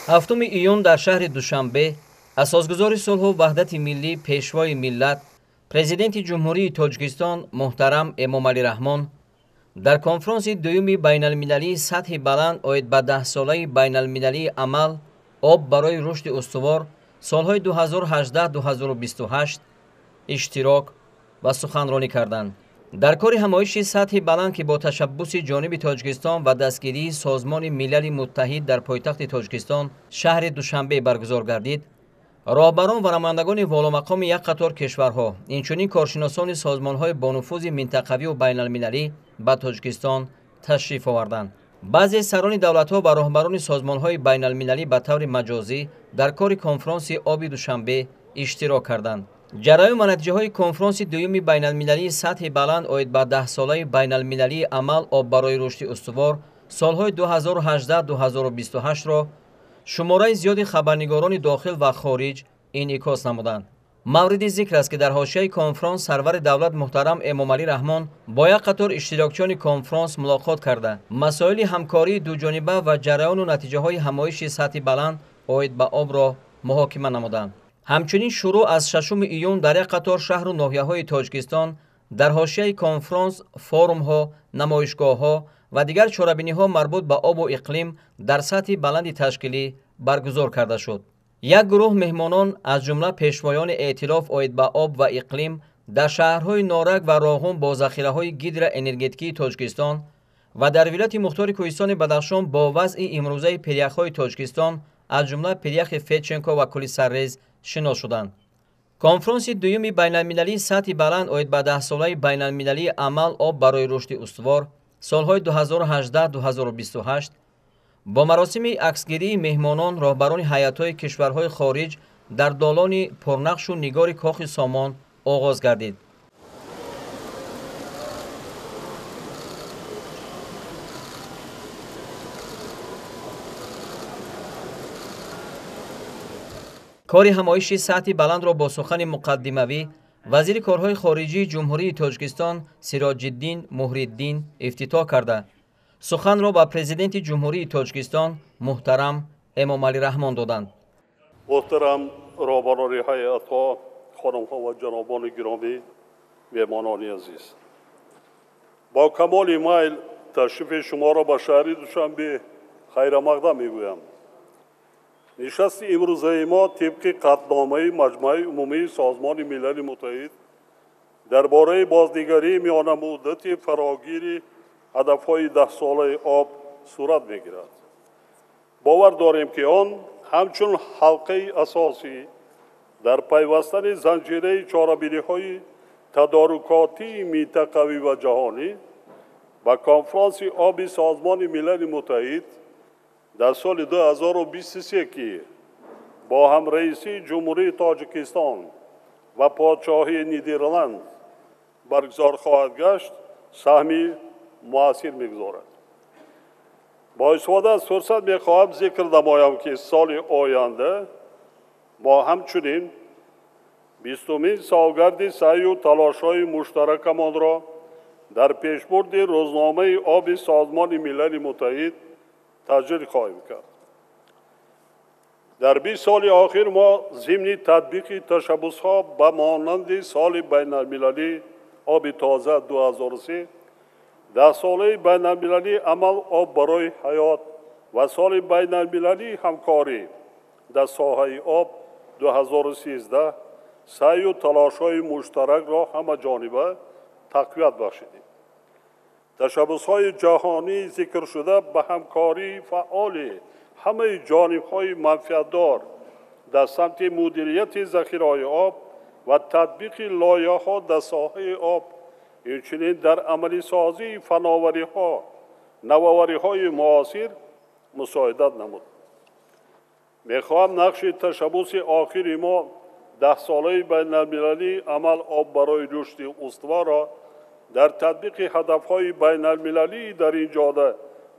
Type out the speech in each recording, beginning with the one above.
7 июн дар шаҳри Душанбе асосгузори сулҳу ваҳдати миллӣ, пешвои миллат, президенти Ҷумҳурии Тоҷикистон муҳтарам Эмомалӣ Раҳмон дар конфронси дуюми байналмилалии сатҳи баланд оид ба 10-солаи байналмилалии амал об барои рушди устувор солҳои 2018-2028 иштирок ва суханронӣ карданд. Дар кори ҳамоиши сатҳи баланд, ки бо ташаббуси ҷониби Тоҷикистон ва дастгирии Созмони Милали Муттаҳид дар пойтахти Тоҷикистон шаҳри Душанбе баргузор гардид, роҳбарон ва намояндагони воломақоми як қатор кишварҳо, инчунин коршиносони созмонҳои бонуфузи минтақавию байналмилалӣ ба Тоҷикистон ташриф оварданд. Баъзе сарони давлатҳо ва роҳбарони созмонҳои байналмилалӣ ба таври маҷозӣ дар кори конфронси оби Душанбе иштирок карданд. Ҷараён ва натиҷаҳои конфронси дуюми байналмилалии сатҳи баланд оид ба 10-солаи байналмилалии амал об барои рушди устувор солҳои 2018-2028-ро шумораи зиёди хабарнигорони дохил ва хориҷ инъикос намуданд. Мавриди зикр аст, ки дар ҳошияи конфронс сарвари давлат муҳтарам Эмомалӣ Раҳмон бо як қатор иштирокчиёни конфронс мулоқот карда, масоили ҳамкории дуҷониба ва ҷараёну натиҷаҳои ҳамоиши сатҳи баланд оид ба обро муҳокима намуданд. Ҳамчунин шурӯъ аз 6 июн дар як қатор шаҳру ноҳияҳои Тоҷикистон дар ҳошияи конфронс форумҳо, намоишгоҳҳо ва дигар чорабиниҳо марбут ба обу иқлим дар сатҳи баланди ташкилӣ баргузор карда шуд. Як гурӯҳ меҳмонон аз ҷумла пешвоёни эътилоф оид ба об ва иқлим дар шаҳрҳои Норак ва Роғун бо захираҳои гидроэнергетикии Тоҷикистон ва дар вилояти мухтори Кӯҳистони Бадахшон бо вазъи имрӯзаи пиряхҳои Тоҷикистон аз ҷумла пиряхи Федченко ва кӯли Саррез шинос шуданд. Конфронси дуюми байналмилалии сатҳи баланд оид ба 10-солаи байналмилалии амал об барои рушди устувор солҳои 2018-2028 бо маросими аксгирии меҳмонон, роҳбарони ҳайатҳои кишварҳои хориҷ дар долони пурнақшу нигори Кохи Сомон оғоз гардид. Кори ҳамоиши сатҳи баландро бо сухани муқаддимавӣ вазири корҳои хориҷии Ҷумҳурии Тоҷикистон Сироҷиддин Муҳриддин ифтитоҳ карда, суханро ба президенти Ҷумҳурии Тоҷикистон муҳтарам Эмомалӣ Раҳмон доданд. Муҳтарам роҳбарони ҳайатҳо, хонумҳо ва ҷанобони гиромӣ, меҳмонони азиз, бо камоли майл ташрифи шуморо ба шаҳри Душанбе хайрамақдам мегӯям. Нишасти имрӯзаи мо тибқи қатъномаи Маҷмаи Умумии Созмони Милали Муттаҳид дар бораи бознигарии миёнамуддати фарогири ҳадафҳои 10-солаи об сурат мегирад. Бовар дорем, ки он ҳамчун ҳалқаи асосӣ дар пайвастани занҷираи чорабиниҳои тадорукотии минтақавӣ ва ҷаҳонӣ ба конфронси оби Созмони Милали Муттаҳид дар соли 2023, ки бо ҳамраисии Ҷумҳурии Тоҷикистон ва подшоҳии Нидерланд баргузор хоҳад гашт, саҳми муассир мегузорад. Бо истифода аз фурсат мехоҳам зикр намоям, ки соли оянда мо ҳамчунин 20-умин солгарди саъю талошҳои муштаракамонро дар пешбурди рӯзномаи оби Созмони Милали Муттаҳид таҷлил хоҳем кард. Дар 20 соли охир мо зимни татбиқи ташаббусҳо ба монанди соли байналмилалии оби тоза 2003, 10-солаи байналмилалии амал об барои ҳаёт ва соли байналмилалии ҳамкорӣ дар соҳаи об 2013 саъю талошҳои муштаракро ҳамаҷониба тақвият бахшидем. Ташаббусҳои ҷаҳонии зикршуда ба ҳамкории фаъоли ҳамаи ҷонибҳои манфиатдор дар самти мудирияти захираҳои об ва татбиқи лоиҳаҳо дар соҳаи об, инчунин дар амалисозии фановариҳо, навовариҳои муосир мусоидат намуд. Мехоҳам нақши ташаббуси охири мо 10-солаи байналмилалии амал об барои рушди устуворро дар татбиқи ҳадафҳои байналмилалии дар ин ҷода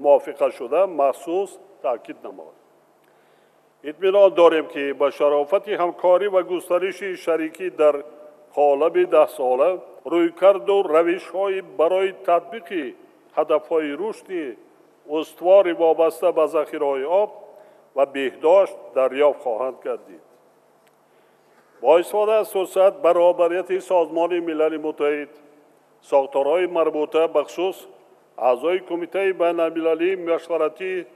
мувофиқашуда махсус таъкид намояд. Итминон дорем, ки ба шарофати ҳамкорӣ ва густариши шарикӣ дар қолаби 10-сола рӯйкарду равишҳои барои татбиқи ҳадафҳои рушди устувори вобаста ба захираҳои об ва беҳдошт дарёфт хоҳанд гардид. Бо истифода аз фурсат ба роҳбарияти Созмони Милали Муттаҳид, сохторҳои марбута, бахусус аъзои Кумитаи байналмилалии машваратии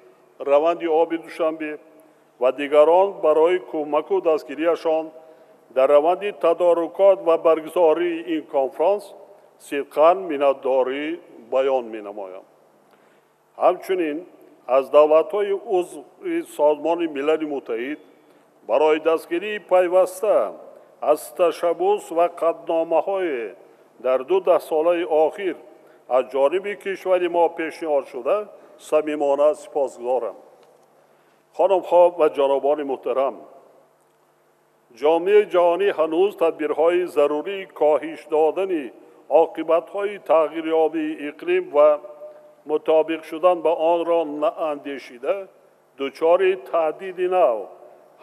раванди оби Душанбе ва дигарон барои кӯмаку дастгириашон дар раванди тадорукот ва баргузории ин конфронс сидқан миннатдорӣ баён менамоям. Ҳамчунин аз давлатҳои узви Созмони Милали Муттаҳид барои дастгирии пайваста аз ташаббус ва қатъномаҳое дар 2 даҳсолаи охир аз ҷониби кишвари мо пешниҳод шуда самимона сипосгузорам. Хонумҳо ва ҷанобони муҳтарам, ҷомеаи ҷаҳонӣ ҳанӯз тадбирҳои зарурии коҳиш додани оқибатҳои тағйирёбии иқлим ва мутобиқ шудан ба онро наандешида дучори таҳдиди нав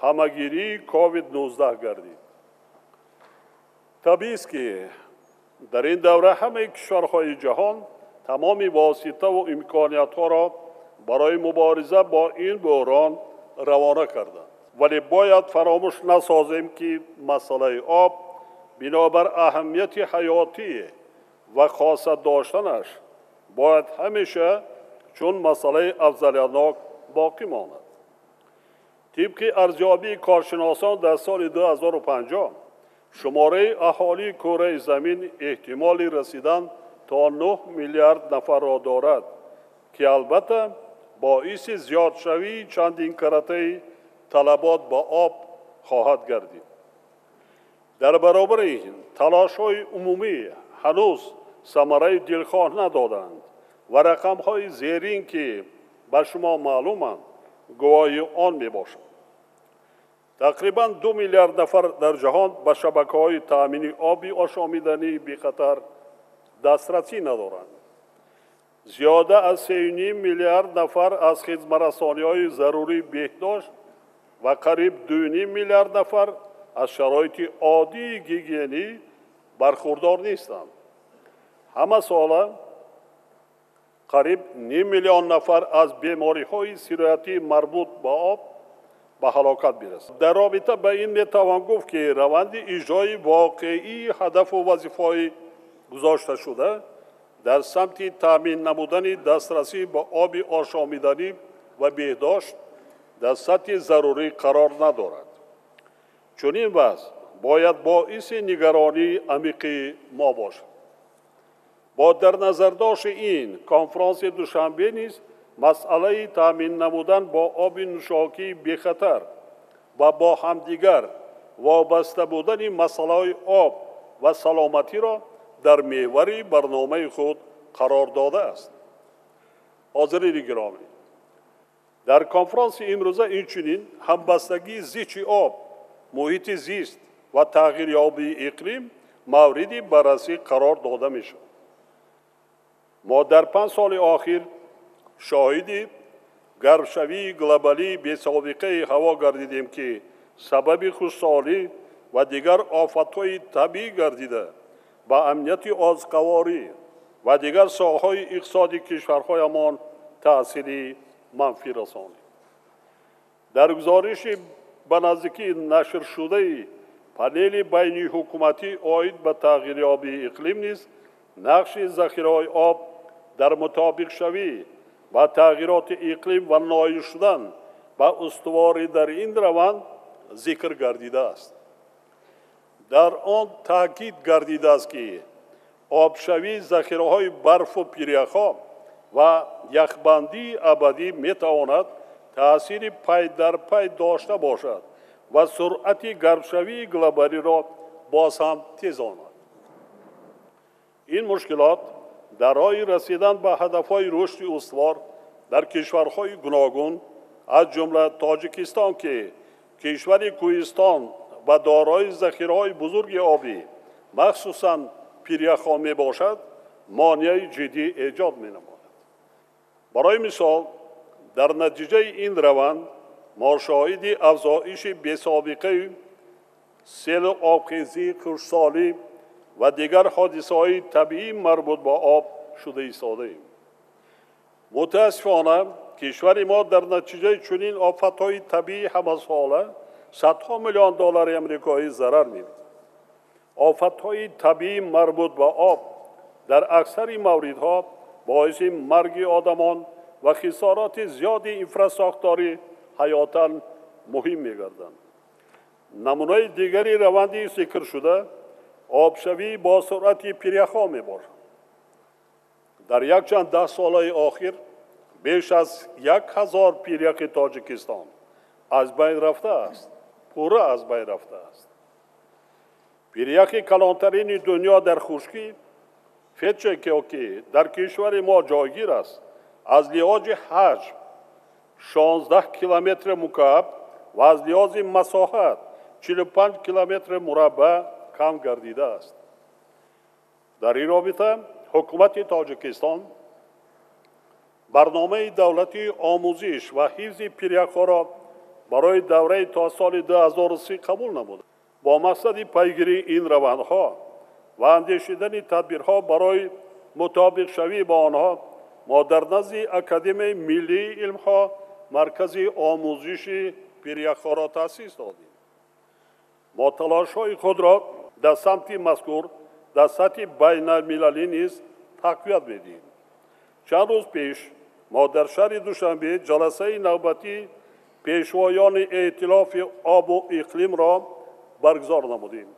ҳамагирии COVID-19 гардид. Табиист, ки дар ин давра ҳамаи кишварҳои ҷаҳон тамоми воситаву имкониятҳоро барои мубориза бо ин буҳрон равона карданд. Вале бояд фаромӯш насозем, ки масъалаи об бинобар аҳамияти ҳаётӣ ва хоса доштанаш бояд ҳамеша чун масъалаи афзалиятнок боқӣ монад. Тибқи арзёбии коршиносон дар соли 2050 шумораи аҳолии кураи замин эҳтимоли расидан то 9 миллиард нафарро дорад, ки албатта боиси зиёдшавии чандинкаратаи талабот ба об хоҳад гардид. Дар баробари ин талошҳои умумӣ ҳанӯз самараи дилхоҳ надоданд ва рақамҳои зерин, ки ба шумо маълуманд, гувоҳи он мебошанд. Тақрибан 2 миллиард нафар дар ҷаҳон ба шабакаҳои таъмини оби ошомидании бехатар дастрасӣ надоранд. Зиёда аз 3,5 миллиард нафар аз хизматрасониҳои зарурии беҳдошт ва қариб 2,5 миллиард нафар аз шароити оддии гигиенӣ бархурдор нестанд. Ҳама сола қариб 0,5 миллион нафар аз бемориҳои сироятӣ марбут ба об ба ҳалокат мерасанд. Дар робита ба ин метавон гуфт, ки раванди иҷрои воқеии ҳадафу вазифаҳои гузошташуда дар самти таъмин намудани дастрасӣ ба оби ошомиданӣ ва беҳдошт дар сатҳи зарурӣ қарор надорад. Чунин вазъ бояд боиси нигаронии амиқи мо бошад. Бо дар назардошти ин конфронси Душанбе низ масъалаи таъмин намудан бо оби нӯшокии бехатар ва бо ҳамдигар вобаста будани масъалаҳои об ва саломатиро дар меҳвари барномаи худ қарор додааст. Ҳозирини гиромӣ, дар конфронси имрӯза инчунин ҳамбастагии зичи об, муҳити зист ва тағйирёбии иқлим мавриди баррасӣ қарор дода мешавад. Мо дар 5 соли охир шоҳиди гармшавии глобалии бесобиқаи ҳаво гардидем, ки сабаби хушсолӣ ва дигар офатҳои табиӣ гардида ба амнияти озуқаворӣ ва дигар соҳаҳои иқтисоди кишварҳоямон таъсири манфӣ расонид. Дар гузориши ба наздикӣ нашршудаи панели байниҳукуматӣ оид ба тағйирёбии иқлим низ нақши захираҳои об дар мутобиқшавӣ ба тағйироти иқлим ва ноил шудан ба устуворӣ дар ин раванд зикр гардидааст. Дар он таъкид гардидааст, ки обшавии захираҳои барфу пиряхҳо ва яхбандии абадӣ метавонад таъсири пай дар пай дошта бошад ва суръати гармшавии глобалиро боз ҳам тезонад. Ин мушкилот дар роҳи расидан ба ҳадафҳои рушди устувор дар кишварҳои гуногун, аз ҷумла Тоҷикистон, ки кишвари кӯҳистон ва дорои захираҳои бузурги обӣ, махсусан пиряхҳо мебошад, монеаи ҷиддӣ эҷод менамояд. Барои мисол, дар натиҷаи ин раванд мо шоҳиди афзоиши бесобиқаи селу обхезӣ, хушксолӣ ва дигар ҳодисаҳои табиӣ марбут ба об шуда истодаем. Мутаассифона, Кишвари мо дар натиҷаи чунин офатҳои табиӣ ҳамасола садҳо миллион доллари амрикоӣ зарар мебинад. Офатҳои табиӣ марбут ба об дар аксари мавридҳо боиси марги одамон ва хисороти зиёди инфрасохторӣ ҳаётан муҳим мегарданд. Намунаи дигари раванди зикршуда обшавӣ бо суръати пиряхҳо мебошад. Дар якчанд даҳсолаи охир беш аз 1000 пиряхи Тоҷикистон аз байн рафтааст, пурра аз байн рафтааст. Пиряхи калонтарини дунё дар хушкӣ Федченко, ки дар кишвари мо ҷойгир аст, аз лиҳози ҳаҷм 16 километри мукааб ва аз лиҳози масоҳат 45 километри мураббаъ кам гардидааст. Дар ин робита ҳукумати Тоҷикистон барномаи давлатии омӯзиш ва ҳифзи пиряхҳоро барои давраи то соли 2030 қабул намуд. Бо мақсади пайгирии ин равандҳо ва андешидани тадбирҳо барои мутобиқшавӣ бо онҳо мо дар назди Академияи миллии илмҳо маркази омӯзиши пиряхҳоро таъсис додем. Мо талошҳои худро дар самти мазкур дар сатҳи байналмилалӣ низ тақвият медиҳем. Чанд рӯз пеш мо дар шаҳри Душанбе ҷаласаи навбатии пешвоёни эътилофи обу иқлимро баргузор намудем.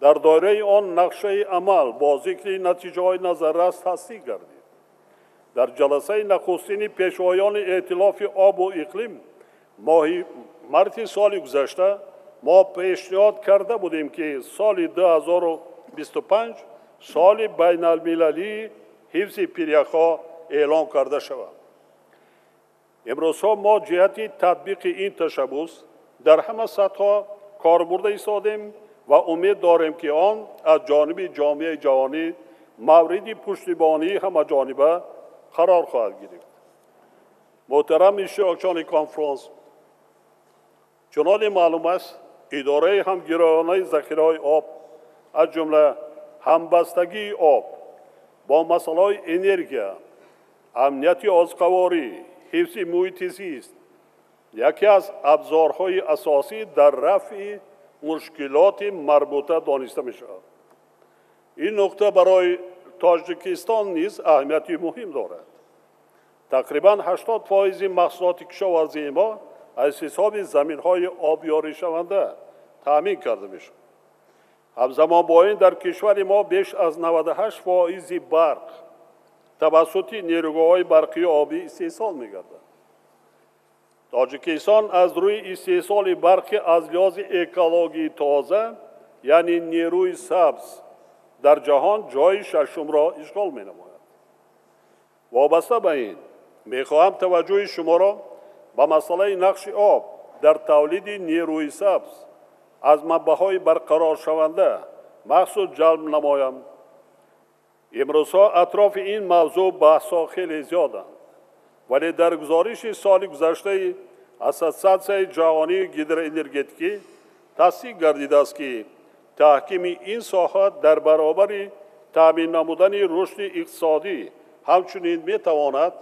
Дар доираи он нақшаи амал бо зикри натиҷаҳои назаррас тасдиқ гардид. Дар ҷаласаи нахустини пешвоёни эътилофи обу иқлим моҳи марти соли гузашта мо пешниҳод карда будем, ки соли 2025 соли байналмилалии ҳифзи пиряхҳо эълон карда шавад. Имрӯзҳо мо ҷиҳати татбиқи ин ташаббус дар ҳама сатҳҳо кор бурда истодем ва умед дорем, ки он аз ҷониби ҷомеаи ҷаҳонӣ мавриди пуштибонии ҳамаҷониба қарор хоҳад гирифт. Муҳтарам иштирокчиёни конфронс, чуноне маълум аст, идораи ҳамгироёнаи захираҳои об, аз ҷумла ҳамбастагии об бо масъалаҳои энергия, амнияти озуқаворӣ, ҳифзи муҳити зист яке аз абзорҳои асосӣ дар рафъи мушкилоти марбута дониста мешавад. Ин нуқта барои Тоҷикистон низ аҳамияти муҳим дорад. Тақрибан 80% маҳсулоти кишоварзии мо аз ҳисоби заминҳои обёришаванда таъмин карда мешавад. Ҳамзамон бо ин дар кишвари мо беш аз 98% барқ тавассути нерӯгоҳҳои барқии обӣ истеҳсол мегардад. Тоҷикистон аз рӯи истеҳсоли барқи аз лиҳози экологии тоза, яъне нерӯи сабз, дар ҷаҳон ҷойи шашумро ишғол менамояд. Вобаста ба ин мехоҳам таваҷҷӯҳи шуморо ба масъалаи нақши об дар тавлиди нерӯи сабз аз манбаъҳои барқароршаванда махсус ҷалб намоям. Имрӯзҳо атрофи ин мавзӯъ баҳсҳо хеле зиёданд, вале дар гузориши соли гузаштаи Ассотсиатсияи ҷаҳонии гидроэнергетикӣ тасдиқ гардидааст, ки таҳкими ин соҳа дар баробари таъмин намудани рушди иқтисодӣ ҳамчунин метавонад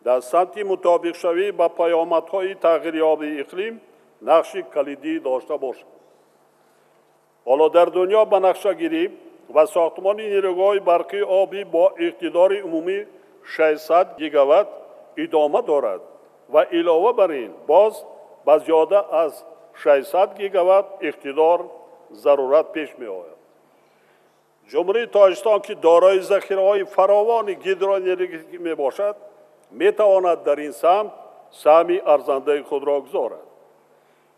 дар самти мутобиқшавӣ ба паёмадҳои тағйирёбии иқлим нақши калидӣ дошта бошад. Ҳоло дар дунё ба нақшагирӣ ва сохтмони нерӯгоҳи барқии обӣ бо иқтидори умумӣ 600 гигаватт идома дорад ва илова бар ин боз ба зиёда аз 600 гигаватт иқтидор зарурат пеш меояд. Ҷумҳурии Тоҷикистон, ки дорои захираҳои фаровони гидроэнергетикӣ мебошад, метавонад дар ин самт саҳми арзандаи худро гузорад.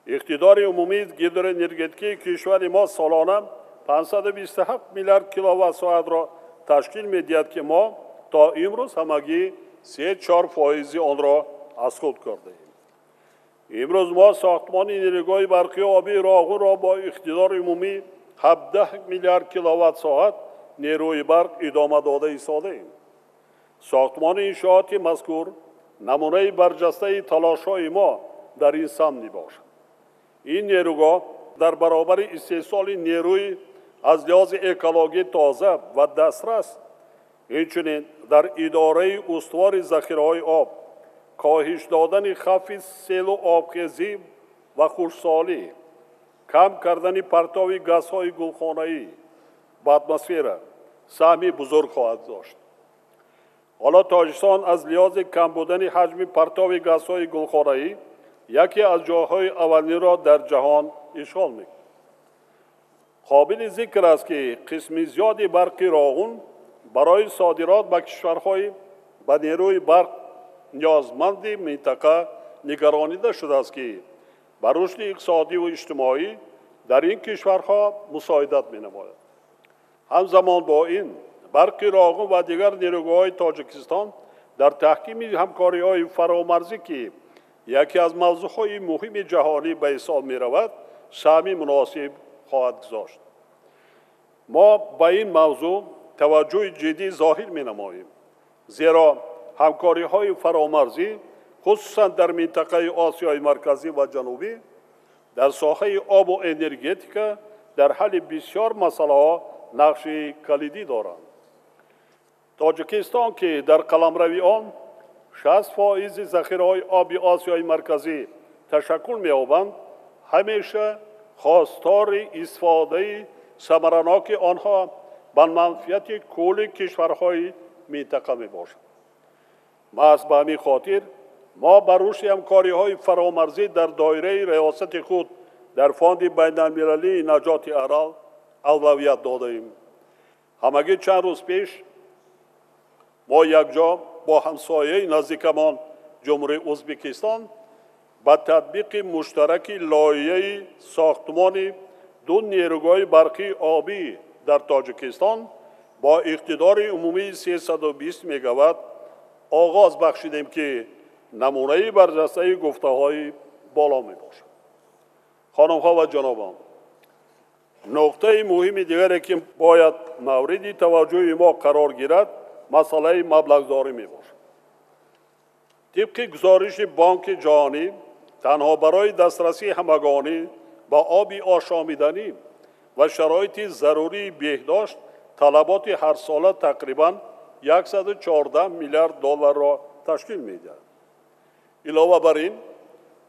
Иқтидори умумии гидроэнергетикии кишвари мо солона 527 миллиард киловатт-соатро ташкил медиҳад, ки мо то имрӯз ҳамагӣ 3-4% онро аз худ кардаем. Имрӯз мо сохтмони нерӯгоҳи барқии обии Роғунро бо иқтидори умумӣ 17 миллиард киловатт-соат нерӯи барқ идома дода истодаем. Сохтмони иншооти мазкур намунаи барҷастаи талошҳои мо дар ин самт мебошад. Ин нерӯгоҳ дар баробари истеҳсоли нерӯи аз лиҳози экологӣ тоза ва дастрас, инчунин дар идораи устувори захираҳои об коҳиш додани хавфи селу обхезӣ ва хушксолӣ, кам кардани партови газҳои гулхонаӣ ба атмосфера саҳми бузург хоҳад дошт. Ҳоло Тоҷикистон аз лиҳози кам будани ҳаҷми партови газҳои гулхонаӣ яке аз ҷойҳои аввалинро дар ҷаҳон ишғол мекунад. Қобили зикр аст, ки қисми зиёди барқи Роғун барои содирот ба кишварҳои ба нерӯи барқ ниёзманди минтақа нигаронида шудааст, ки ба рушди иқтисодиву иҷтимоӣ дар ин кишварҳо мусоидат менамояд. Ҳамзамон бо ин, барқи Роғун ва дигар нерӯгоҳҳои Тоҷикистон дар таҳкими ҳамкориҳои фаромарзӣ, ки яке аз мавзӯъҳои муҳими ҷаҳонӣ ба ҳисоб меравад, саҳми муносиб хоҳад гузошт. Мо ба ин мавзӯъ таваҷҷӯҳи ҷиддӣ зоҳир менамоем, зеро ҳамкориҳои фаромарзӣ, хусусан дар минтақаи Осиёи Марказӣ ва Ҷанубӣ, дар соҳаи обу энергетика дар ҳалли бисёр масъалаҳо нақши калидӣ доранд. Тоҷикистон, ки дар қаламрави он 60% захираҳои оби Осиёи Марказӣ ташаккул меёбанд, ҳамеша хостори истифодаи самараноки онҳо ба манфиати кулли кишварҳои минтақа мебошад. Маҳз ба ҳамин хотир мо ба рушди ҳамкориҳои фаромарзӣ дар доираи риёсати худ дар Фонди байналмилалии наҷоти Арал авлавият додаем. Ҳамагӣ чанд рӯз пеш мо якҷо бо ҳамсояи наздикамон Ҷумҳурии Ӯзбекистон ба татбиқи муштараки лоиҳаи сохтмони ду нерӯгоҳи барқии обӣ дар Тоҷикистон бо иқтидори умумии 320 мегаватт оғоз бахшидем, ки намунаи барҷастаи гуфтаҳои боло мебошад. Хонумҳо ва ҷанобон, нуқтаи муҳими дигаре, ки бояд мавриди таваҷҷӯҳи мо қарор гирад, масъалаи маблағдорӣ мебошад. Тибқи гузориши Бонки Ҷаҳонӣ, танҳо барои дастрасии ҳамагонӣ ба оби ошомиданӣ ва шароити зарурии беҳдошт талаботи ҳарсола тақрибан 114 миллиард долларро ташкил медиҳад. Илова бар ин,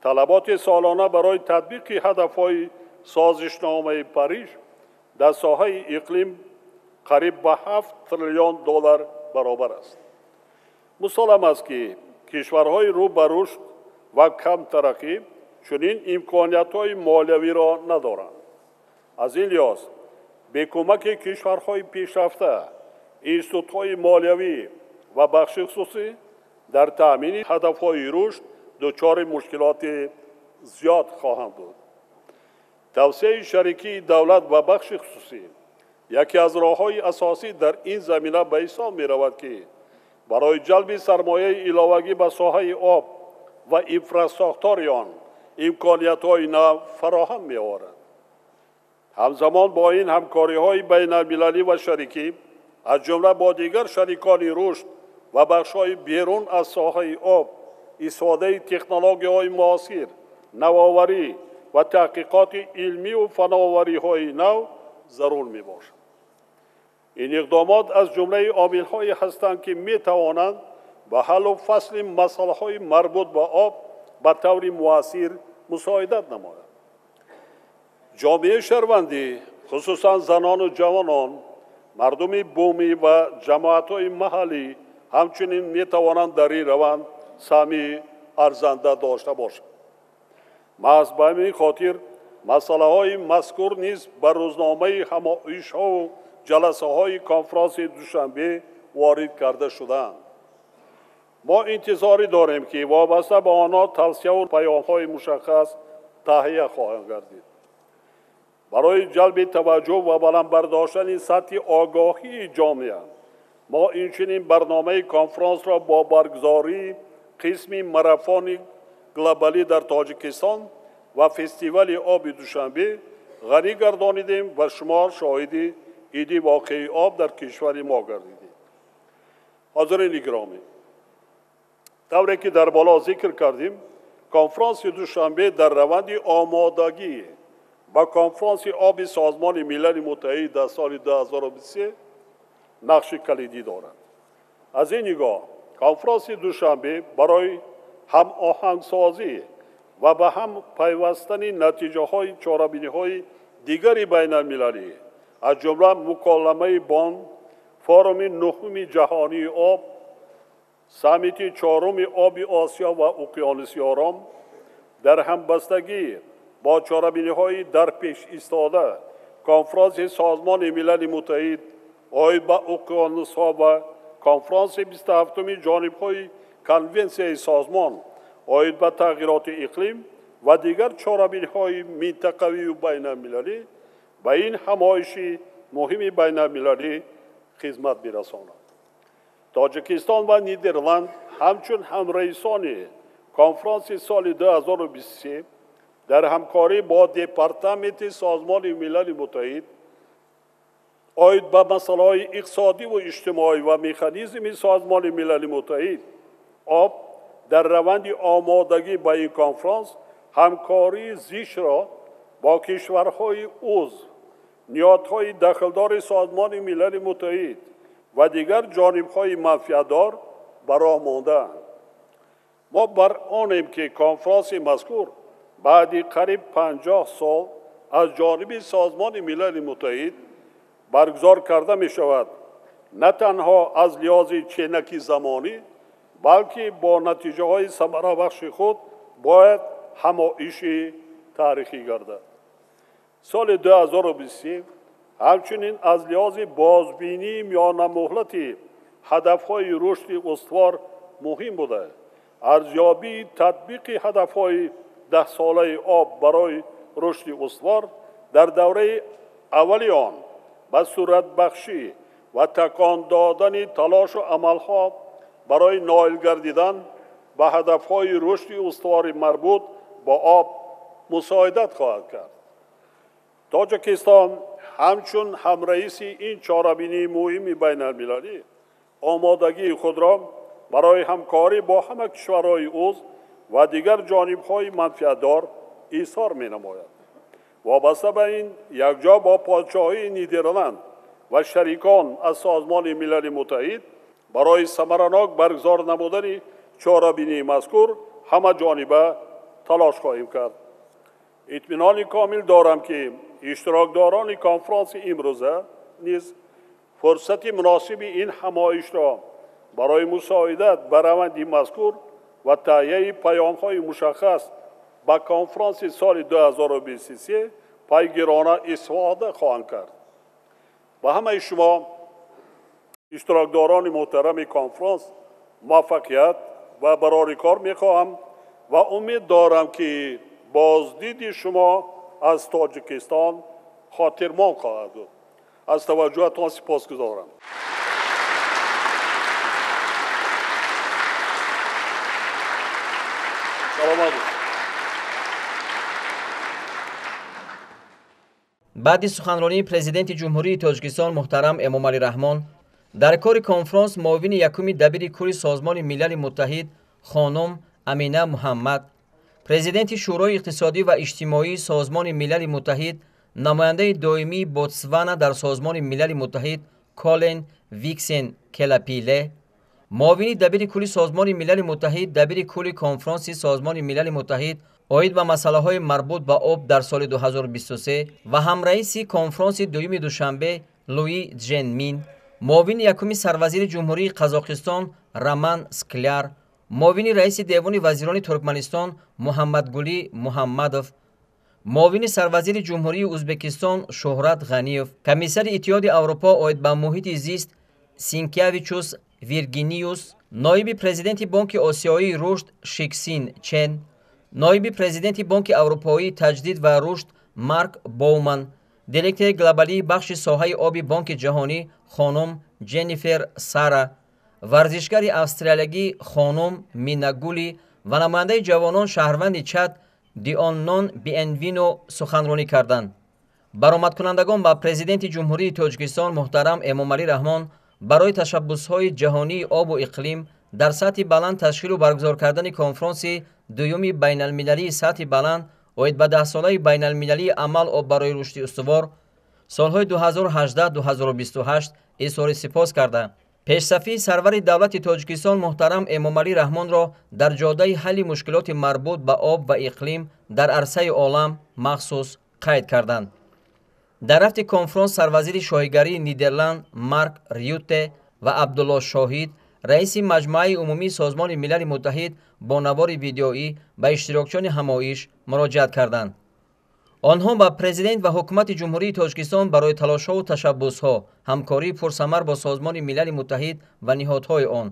талаботи солона барои татбиқи ҳадафҳои созишномаи Париж дар соҳаи иқлим қариб ба 7 триллион доллар баробар аст. Мусаллам аст, ки кишварҳои рӯ ба рушд ва камтараққӣ чунин имкониятҳои молиявиро надоранд. Аз ин лиҳоз, бе кӯмаки кишварҳои пешрафта, институтҳои молиявӣ ва бахши хусусӣ дар таъмини ҳадафҳои рушд дучори мушкилоти зиёд хоҳанд буд. Тавсияи шарикии давлат ва бахши хусусӣ яке аз роҳҳои асосӣ дар ин замина ба ҳисоб меравад, ки барои ҷалби сармояи иловагӣ ба соҳаи об ва инфрасохтори он имкониятҳои нав фароҳам меорад. Ҳамзамон бо ин, ҳамкориҳои байналмилалӣ ва шарикӣ, аз ҷумла бо дигар шарикони рушд ва бахшҳои берун аз соҳаи об, истифодаи технологияҳои муосир, навоварӣ ва таҳқиқоти илмию фановариҳои нав зарур мебошад. Ин иқдомот аз ҷумлаи омилҳое ҳастанд, ки метавонанд ба ҳаллу фасли масъалаҳои марбут ба об ба таври муассир мусоидат намояд. Ҷомеаи шаҳрвандӣ, хусусан занону ҷавонон, мардуми бумӣ ва ҷамоатҳои маҳаллӣ ҳамчунин метавонанд дар ин раванд саҳми арзанда дошта бошанд. Маҳз ба ҳамин хотир масъалаҳои мазкур низ ба рӯзномаи ҳамоишҳову ҷаласаҳои конфронси Душанбе ворид карда шудаанд. Мо интизорӣ дорем, ки вобаста ба онҳо тавсияву паёмҳои мушаххас таҳия хоҳанд гардид. Барои ҷалби таваҷҷӯҳ ва баланд бардоштани сатҳи огоҳии ҷомеа мо инчунин барномаи конфронсро бо баргузории қисми марафони глобалӣ дар Тоҷикистон ва фестивали оби Душанбе ғанӣ гардонидем ва шумо шоҳиди иди воқеии об дар кишвари мо гардидед. Ҳозирини гиромӣ, тавре ки дар боло зикр кардем, конфронси Душанбе дар раванди омодагӣ ба конфронси оби Созмони Милали Муттаҳид дар соли 2023 нақши калидӣ дорад. Аз ин нигоҳ, конфронси Душанбе барои ҳамоҳангсозӣ ва ба ҳам пайвастани натиҷаҳои чорабиниҳои дигари байналмилалӣ, аз ҷумла муколамаи Бон, форуми нуҳуми ҷаҳонии об, саммити чоруми оби Осиё ва Уқёнуси Ором, дар ҳамбастагӣ бо чорабиниҳои дар пеш истода конфронси Созмони Милали Муттаҳид оид ба уқёнусҳо ва конфронси 27-уми ҷонибҳои Конвенсияи созмон оид ба тағйироти иқлим ва дигар чорабиниҳои минтақавию байналмилалӣ ба ин ҳамоиши муҳими байналмилалӣ хизмат бирасонад. Тоҷикистон ва Нидерланд ҳамчун ҳамраисони конфронси соли 2023 дар ҳамкорӣ бо Департаменти Созмони Милали Муттаҳид оид ба масъалаҳои иқтисодиву иҷтимоӣ ва механизми Созмони Милали Муттаҳид об дар раванди омодагӣ ба ин конфронс ҳамкории зичро бо кишварҳои узв, ниҳодҳои дахлдори Созмони Милали Муттаҳид ва дигар ҷонибҳои манфиатдор ба роҳ мондаанд. Мо бар онем, ки конфронси мазкур баъди қариб 50 сол аз ҷониби Созмони Милали Муттаҳид баргузор карда мешавад, на танҳо аз лиҳози ченаки замонӣ, балки бо натиҷаҳои самарабахши худ бояд ҳамоиши таърихӣ гардад. Соли 2023 ҳамчунин аз лиҳози бозбинии миёнамуҳлати ҳадафҳои рушди устувор муҳим буда, арзёбии татбиқи ҳадафҳои даҳсолаи об барои рушди устувор дар давраи аввали он ба суратбахшӣ ва такон додани талошу амалҳо барои ноил гардидан ба ҳадафҳои рушди устувори марбут ба об мусоидат хоҳад кард. Тоҷикистон ҳамчун ҳамраиси ин чорабинии муҳими байналмилалӣ омодагии худро барои ҳамкорӣ бо ҳама кишварҳои узв ва дигар ҷонибҳои манфиатдор изҳор менамояд. Вобаста ба ин, якҷо бо подшоҳии Нидерланд ва шарикон аз Созмони Милали Муттаҳид барои самаранок баргузор намудани чорабинии мазкур ҳамаҷониба талош хоҳем кард. Итминони комил дорам, ки иштирокдорони конфронси имрӯза низ фурсати муносиби ин ҳамоишро барои мусоидат ба раванди мазкур ва таҳияи паёмҳои мушаххас ба конфронси соли 2023 пайгирона истифода хоҳанд кард. Ба ҳамаи шумо иштирокдорони муҳтарами конфронс муваффақият ва барори кор мехоҳам ва умед дорам, ки боздиди шумо аз Тоҷикистон хотирмон хоҳад буд. Аз таваҷҷӯҳатон сипосгузорам. Саломат бошед. Баъди суханронии Президенти Ҷумҳурии Тоҷикистон муҳтарам Эмомалӣ Раҳмон дар кори конфронс муовини якуми дабири кулли Созмони Милали Муттаҳид хонум Амина Муҳаммад, Президенти Шӯрои иқтисодӣ ва иҷтимоии Созмони Милали Муттаҳид, намояндаи доимии Ботсвана дар Созмони Милали Муттаҳид Колен Виксен Келапиле, муовини дабири кулли Созмони Милали Муттаҳид, дабири кулли конфронси Созмони Милали Муттаҳид оид ба масъалаҳои марбут ба об дар соли 2023 ва ҳамраиси конфронси дуюми Душанбе Луи Ҷенмин, муовини якуми сарвазири Ҷумҳурии Қазоқистон Роман Скляр, муовини раиси Девони вазирони Туркманистон Муҳаммадгулӣ Муҳаммадов, муовини сарвазири Ҷумҳурии Ӯзбекистон Шӯҳрат Ғаниев, комиссари Иттиҳоди Аврупо оид ба муҳити зист Синкявичус Виргиниюс, ноиби президенти Бонки Осиёии рушд Шиксин Чен, ноиби президенти Бонки Аврупоии таҷдид ва рушд Марк Боуман, директори глобалии бахши соҳаи оби Бонки Ҷаҳонӣ хонум Ҷеннифер Сара, варзишгари австралиягӣ хонум Минагули ва намояндаи ҷавонон шаҳрванди Чад Дионнон Биенвино суханронӣ карданд. Баромадкунандагон ба Президенти Ҷумҳурии Тоҷикистон муҳтарам Эмомалӣ Раҳмон барои ташаббусҳои ҷаҳонии обу иқлим дар сатҳи баланд ташкилу баргузор кардани конфронси дуюми байналмилалии сатҳи баланд оид ба даҳсолаи байналмилалии амал об барои рушди устувор солҳои 2018-2028 изҳори сипос карда, Пешсафии сарвари давлати Тоҷикистон муҳтарам Эмомалӣ Раҳмонро дар ҷодаи ҳалли мушкилоти марбут ба об ва иқлим дар арсаи олам махсус қайд карданд. Дар рафти конфронс сарвазири шоҳигарии Нидерланд Марк Рютте ва Абдулло Шоҳид, раиси Маҷмӯаи умумии Созмони Милали Муттаҳид, бо навори видеоӣ ба иштирокчиёни ҳамоиш муроҷиат карданд. Онҳо ба президент ва ҳукумати Ҷумҳурии Тоҷикистон барои талошҳову ташаббусҳо, ҳамкории пурсамар бо Созмони Милали Муттаҳид ва ниҳодҳои он,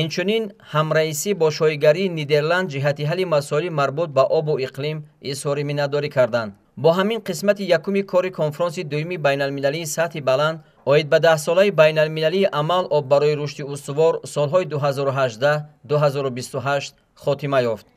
инчунин ҳамраисӣ бо шоҳигарии Нидерланд ҷиҳати ҳалли масоили марбут ба обу иқлим изҳори миннатдорӣ карданд. Бо ҳамин қисмати якуми кори конфронси дуюми байналмилалии сатҳи баланд оид ба даҳсолаи байналмилалии амал «Об барои рушди устувор» солҳои 2018-2028 хотима ёфт.